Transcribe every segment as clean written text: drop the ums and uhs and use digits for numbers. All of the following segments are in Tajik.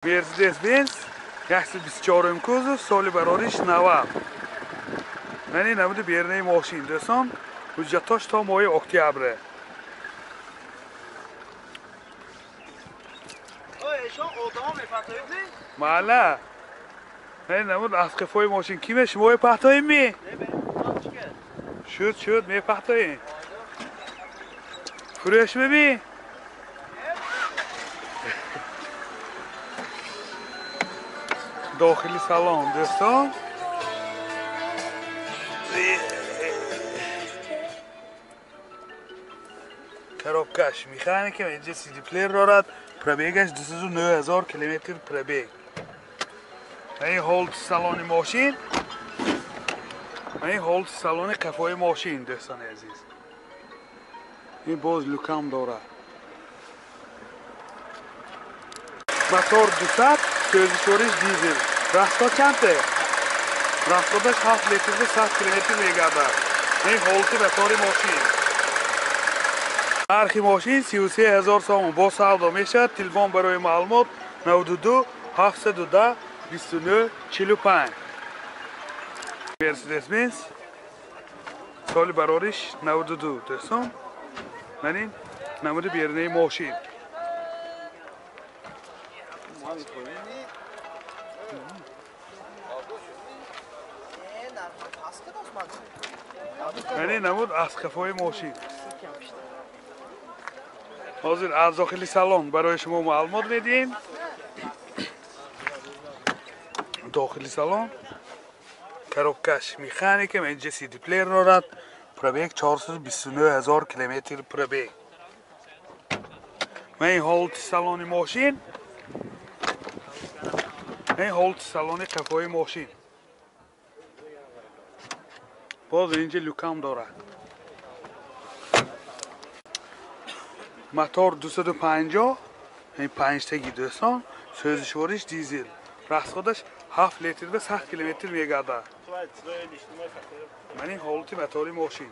Mercedes-Benz 124 кузов, соли барориш 90. Мани намуди бернаи мошин дӯстон, ҳуҷҷатош то моҳи октябр. Маъла. Мани намуд аз қифои мошин киме шумо мепахтоем ми? Шуд, шуд, мепахтоем. Фурӯш меби? Дохили салон дӯстон. Коробкаш механика, инҷа CD плеер дорад. Пробегаш 209 000 километр пробег. Ин ҳолати салони мошин. Ин ҳолати салони қафои мошин дӯстони азиз. Ин боз люкам дорад. Мотор 200, сӯзишвориш дизел. Расход чанте? Расходаш 7 литр 100 километр мегардад. Ин ҳолати мотори мошин. Нархи мошин 33 000 сомон бо савдо мешавад. Телефон барои маълумот 92 710 29 45. Mercedes-Benz соли барориш 92 дӯстон. Ман ин намуди берунаи мошин. Ман ин намуд аз қафои мошин. Ҳозир аз дохили салон барои шумо маълумот медиҳем. Дохили салон коробкаш механика, инҷа CD плеер дорад. Пробег 429 000 километр пробег. Ман ин ҳолати салони мошин. Ин ҳолати салони қафои мошин. Боз инҷа люкам дорад. Мотор 250, ин панҷтаги дӯстон, сӯзишвориш дизел. Расходаш 7 литр ба 100 километр мегардад. Ман ин ҳолати мотори мошин.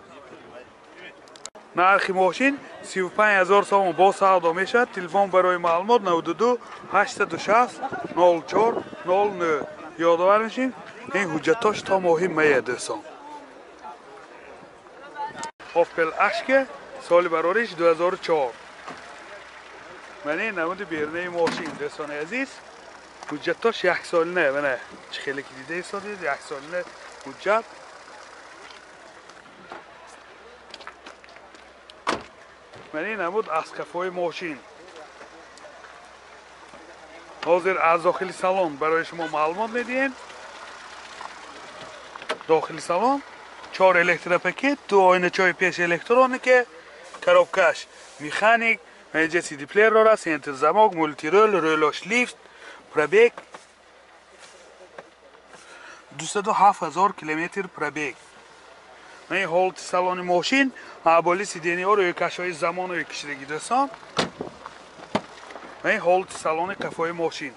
Нархи мошин 35 000 сомон бо савдо мешавад. Телефон барои маълумот 92 860 04 09. Ёдовар мешем, ин ҳуҷҷатош то моҳи мая дӯстон. Opel Ashke соли барориш 2004. Ман ин намуди берунаи мошин дӯстони азиз. Ҳуҷҷатош яксолина, мана чӣ хеле ки дида истодед, яксолина ҳуҷҷат. Ман ин намуд аз қафои мошин. Ҳозир аз дохили салон барои шумо маълумот медиҳем. Дохили салон 4 электропакет, 2 оиначаи пеш электроника, коробкаш механик, инҷа CD плеер дорад, центр замок, мултирол, рӯлош лифт, пробег 207 000 километр пробег. Ин ҳолати салони мошин, аболи сидениҳо рӯйкашҳои замонаи кишидаги дӯстон. Ин ҳолати салони қафои мошин.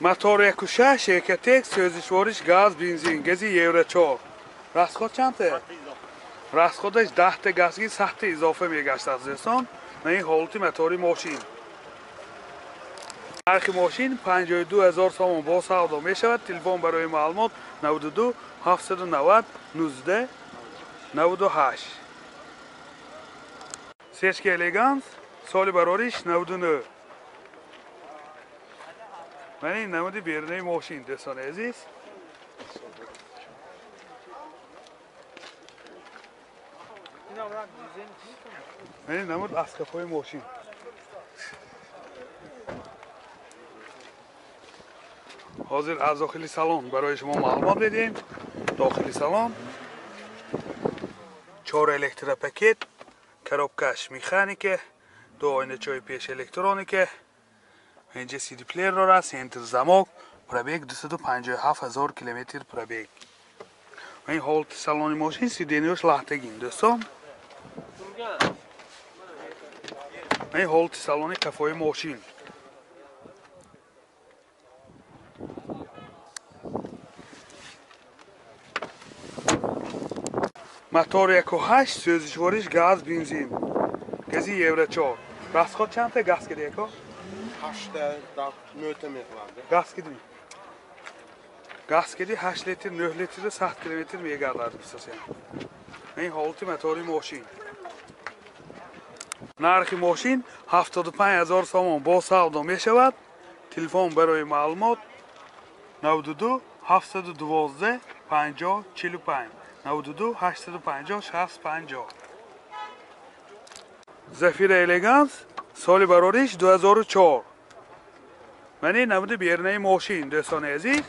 Мотор 1.6 Экотек, сӯзишвориш газ, бензин, гази Евро 4. Расход чанте? Расходаш 10 та газги 100 та изофа мегаштад дӯстон. Ин ҳолати мотори мошин. Нархи мошин 52 000 сомон бо савдо мешавад. Телефон барои маълумот 92 790 19 98. Сечка Элеганс соли барориш 99. Ман ин намуди берунаи мошин дӯстони азиз. Ман ин намуд аз қафои мошин. Ҳозир аз дохили салон барои шумо маълумот медиҳем. Дохили салон 4 электропакет, коробкаш механика, 2 оиначаи пеш электроника, инҷа CD плеер дорад, центр замок, пробег 257 000 километр пробег. Ин ҳолати салони мошин, сидениҳош лаҳтагин дӯстон. Ин ҳолати салони қафои мошин. Мотор 1.8, сӯзишвориш газ, бензин. Гази Евро 4. Расход чандта газ киди яко? 8 9 мехӯрад. Газ киди. Газ киди 8 литр, 9 литр 100 километр мегардад бисасен. Ин ҳолати мотори мошин. Нархи мошин 75 000 сомон бо савдо мешавад. Телефон барои маълумот 92 712 50 45 92 850 60 50. Зафира Элеганс соли барориш 2004. Мани намуди бернаи мошин дӯстони азиз.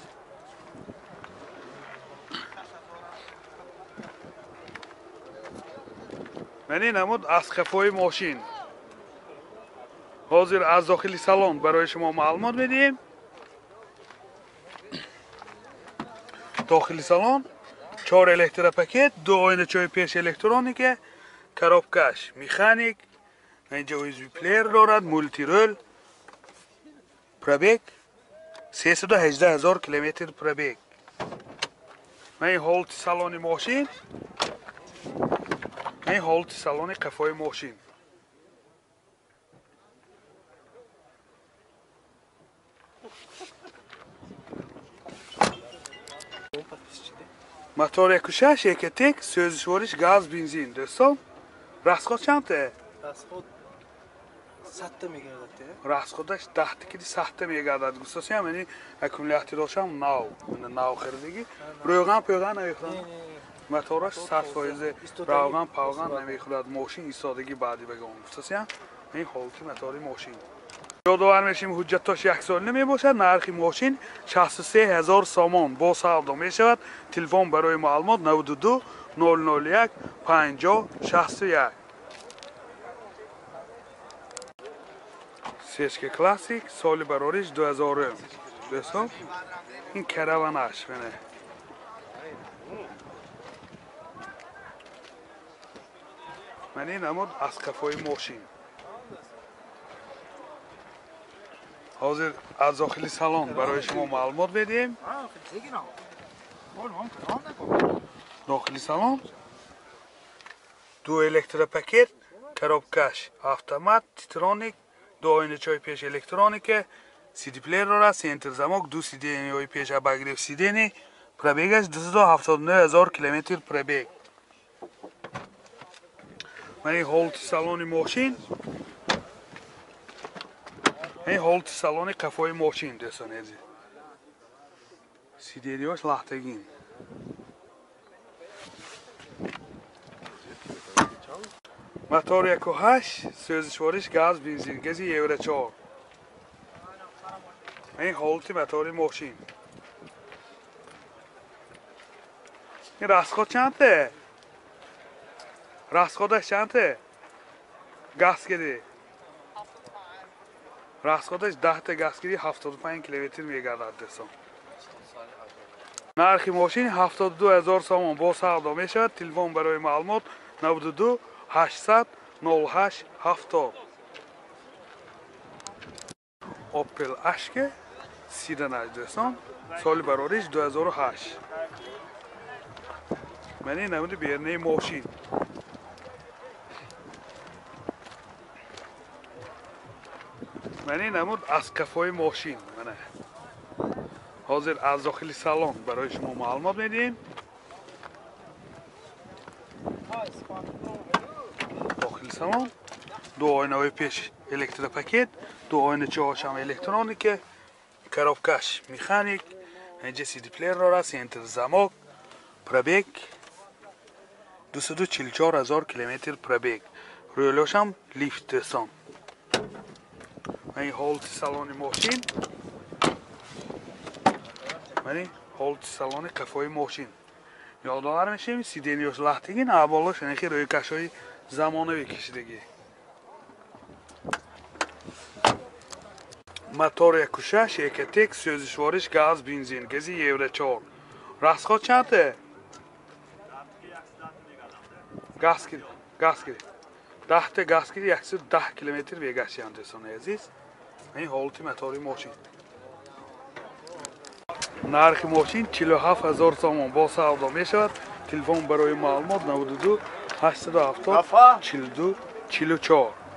Мани намуд аз қафои мошин. Ҳозир аз дохили салон барои шумо маълумот медиҳем. Дохили салон 4 электропакет, 2 оиначаи пеш электроника, коробкаш механик, инҷа USB плеер дорад, мултирол, пробег 318 000 километр пробег. Ман ҳолати салони мошин, ин ҳолати салони қафои мошин. Мотор 1.6 Экотек, сӯзишвориш газ, бензин. Дӯстон, расход чандта? Расход 100 мегардад. Расходаш 10 киди 100 мегардад. Густосиям, яъне аккумуляторашам нав, нав харидагӣ. Рӯған пӯған намехӯрад. Мотораш 100% равған павған намехӯрад. Мошин истодагӣ баъди вагон. Густосиям, ин ҳолати мотори мошин. Ёдовар мешем ҳуҷҷатош як сол намебошад. Нархи мошин 63 000 сомон бо савдо мешавад. Телефон барои маълумот 92 001 50 61. Сечка Классик соли барориш 2000. Дӯстон, ин караванаш мене. Ман ин намуд аз қафои мошин. Ҳозир аз дохили салон барои шумо маълумот медиҳем. Дохили салон 2 электропакет, коробкаш автомат, титроник, 2 оиначаи пеш электроника, CD плеер дорад, центр замок, 2 сиденьяҳои пеш обогрев сидений, пробегаш 279 000 километр пробег. Ман ин ҳолати салони мошин. Ин ҳолати салони қафои мошин дӯстони азиз. Сиденьяш лахтагин. Мотор 1.8, сӯзишвориш газ, бензин, гази Евро 4. Ин ҳолати мотори мошин. Ин расход чандта? Расходаш чандта? Газ киди. Расходаш 10 газ киди 75 километр мегардад дӯстон. Нархи мошин 72 000 сомон бо савдо мешавад. Телефон барои маълумот 92 800 08 70. Opel Ashke седанаш дӯстон, соли барориш 2008. Ман ин намуди бернаи мошин. Ман ин намуд аз қафои мошин. Мана ҳозир аз дохили салон барои шумо маълумот медиҳем. Дохили салон 2 оинаҳои пеш электропакет, 2 оиначаҳошам электроника, коробкаш механик, инҷа CD плеер дорад, центр замок, пробег 244 000 километр пробег. Рӯлошам лифт дӯстон. Ин ҳолати салони мошин. Мани ҳолати салони қафои мошин. Ёдовар мешем сиденьяш лахтагин, аболош анхи рӯйкашҳои замонавӣ кишидагӣ. Мотор 1.6 Экотек, сӯзишвориш газ, бензин, гази Евро 4. Расход чандта? Газ киди, газ киди. 10 газ киди 110 километр мегаштиянд дӯстони азиз. Ин ҳолати мотори мошин. Нархи мошин 47 000 сомон бо савдо мешавад. Телефон барои маълумот 92 870 42 44.